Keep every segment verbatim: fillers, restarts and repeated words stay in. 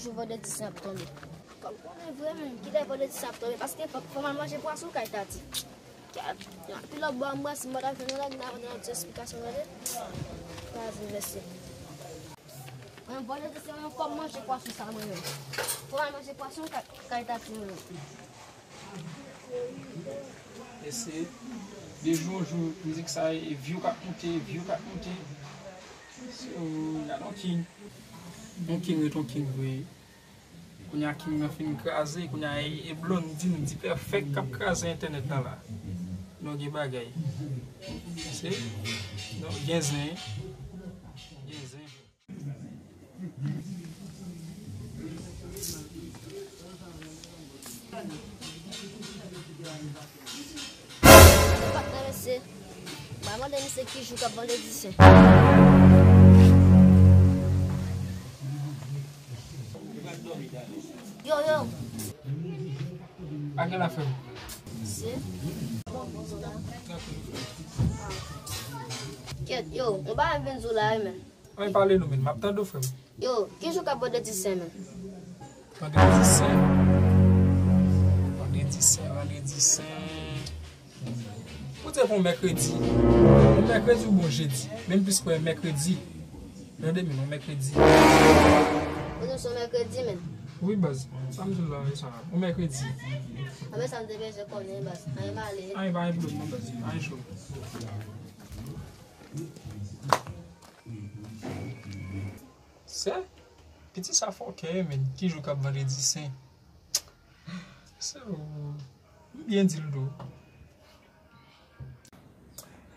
Jou vandredi sen ap tonbe. Fò m konnen vre menm, kilè vandredi sen ap tonbe, paske fò, fò m al manje pwason kay Tati. Kèt, anpil lòt bò anmwès, m pa ta jwenn yon nèg nan vande yon ti esplikasyon tande. Vas-y, mèsi. Mwen, vandredi sen, mwen, fò m manje pwason sa, mwen menm. Fò m al manje pwason kay, kay Tati, mwen menm. E se de jou an jou, mizik sa e view k ap moute, view k ap moute. So, gade yon king. Yon king ret yon king vre. Kounye a king nan fin kraze, kounye a e, e Blondedy, Dipèfèk k ap kraze entènèt la la. Non, gen bagay. Se, non, gen zen. Gen zen. Patnè, mesye. M a mande misye ki jou k ap vandredi sen. Yo, yo. A gen la frè m. Mesye. Kèt, yo, mwen pa vin sou la, men. Ann pale nou, men. M ap tande w, frè m. Yo, ki jou k ap vandredi sen, men? Vandredi sen. Vandredi sen, vandredi sen. Ou te pran mèkredi. Yon mèkredi ou bon jedi. Men m plis kwè mèkredi. Tande, men yon mèkredi. Ou di se yon mèkredi, men? Wi, baz. Sa m di w la, e sa. Yon mèkredi. A, men sa m te bezwen konnen, baz. Anyen male. Anyen pa gen pwoblèm, non, baz. Anyen cho. Sè, piti sa fòkè, men. Ki jou k ap vandredi sen? Se, m byen di l tou.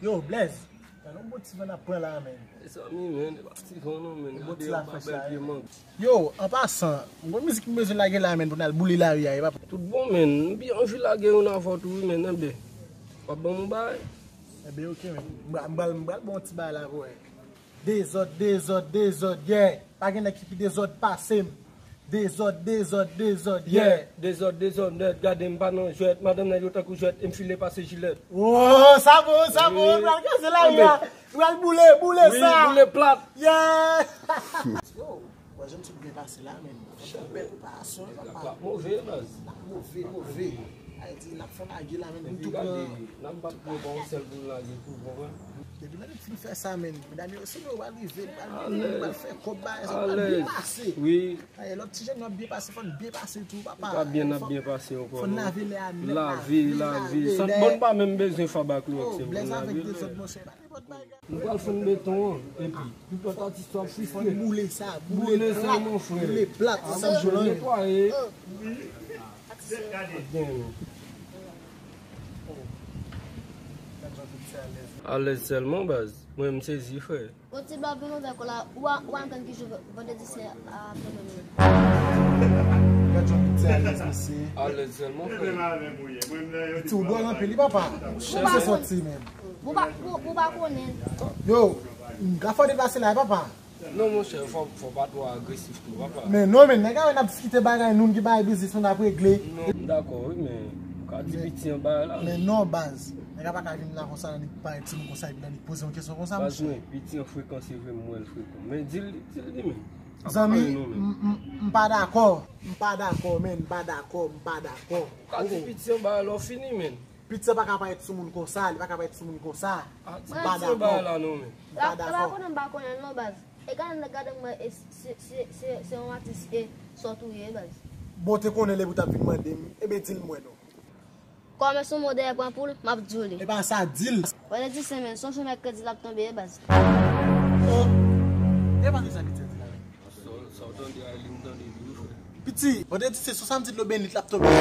Yo, Blaze, gade yon bon ti van n ap pran la, men. Mezanmi, men, e pa ti van non, men. Yon bon ti lafrèch la, men. Yo, an pasan, yon bon mizik m bezwen lage la, men, pou n al boule lari a, e pa. Tout bon, men. M byen anvi lage youn avè w tou, wi, men, enben. W ap ban m yon bagay? Enben, oke, men. M pral, m pral, m pral ba w yon ti bagay la pou wè. Dezòd, dezòd, dezòd, yeah. Pa gen nèg ki pi dezòd pase m. Dezòd, dezòd, dezòd, yeah. Dezòd, dezòd nèt, gade m pa nan jwèt. Madanm nèg yo tankou jwèt, e m file pase jilèt. Oh, sa bon, sa bon, pral kraze lari a. Pral boule, boule sa. Wi, boule plat. Yeah. Yo, wè, jan m sot byen pase la, men. Bèl preparasyon, papa. L ap move, baz. L ap move, move. Sa vle di, n ap fè lage la, men. Epi gade, n ap bat pye pa yon sèl pou n lage tou, konprann? Depi nan fin fè sa, men, medam yo, se nou pral rive, pral vini, pral fè kòb, bagay sa pral byen pase. Wi. Ay, lòt ti jèn yo ap byen pase, fò n byen pase tou, papa. N pa byen, n ap byen pase ankò, non. Fò n lave lè a nèt, lave, lave. Sòt bòn pa menm bezwen fab ak lòt, se pou n lave. Blèz avèk dezòd, monchè, pa nenpòt bagay. Nou pral fonn beton an, epi tout lòt atis yo ap fristre. Fò n boule sa, boule plat, boule plat, se sa m jwenn. Netwaye. Alèz sèlman, baz. Mwen, m sezi, frè. Yon ti blan vin ouvè kò la, ou a, ou a konn ki jou vandredi sen a tonbe menm. Gad yon ti alèz, mesye. Alèz sèlman, frè. Ti ou dwòl anpil, wi, papa. Ou pa soti, men. Ou pa, ou, ou pa konnen. Yo, m ka fò deplase la, wi, papa. Non, monchè, fò, fò pa twò agresif tou, papa. Men non, men nèg a wè n ap diskite bagay nou, n gen bagay biznis nou n ap regle. Non, m dakò, wi, men ou ka di piti an bagay la. Men non, baz. Nèg a pa ka vin la konsa, annik parèt sou nou konsa, epi annik poze yon kesyon konsa, monchè. Baz, men, piti an frekan, se vre, m wè l frekan. Men di l, di l li menm. Zanmi, m, m, m pa dakò. M pa dakò, men, m pa dakò, m pa dakò. Ou ka di piti an bagay la, w fini, men. Piti an pa ka parèt sou moun konsa, li pa ka parèt sou moun konsa. M pa dakò. M pa dakò. Konnen m pa konnen l non, baz. E gade, gade mwen, e se, se, se, se yon atis e sòt ou ye, baz. Bon, te konnen lè pou t ap vin mande m, ebyen di l mwen non. Kòm se yon mo dèyè pran poul, m ap di w li. E pa sa, di l. Wè, lè di sen men, se yon jou mèkredi l ap tonbe, baz. Oh. E pa sa piti an di la. Sa, sa w tande a, li m tande li, wi, frè. Piti, vandredi se sou samdi dlo beni l ap tonbe.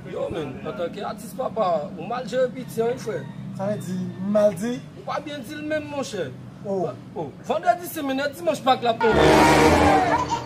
Yo, men, antanke atis, papa, ou mal jere piti an, wi, frè. Sa vle di, m mal di? Ou pa byen di l menm, monchè. Oh. Oh, vandredi se men, dimanch Pak la ap tonbe.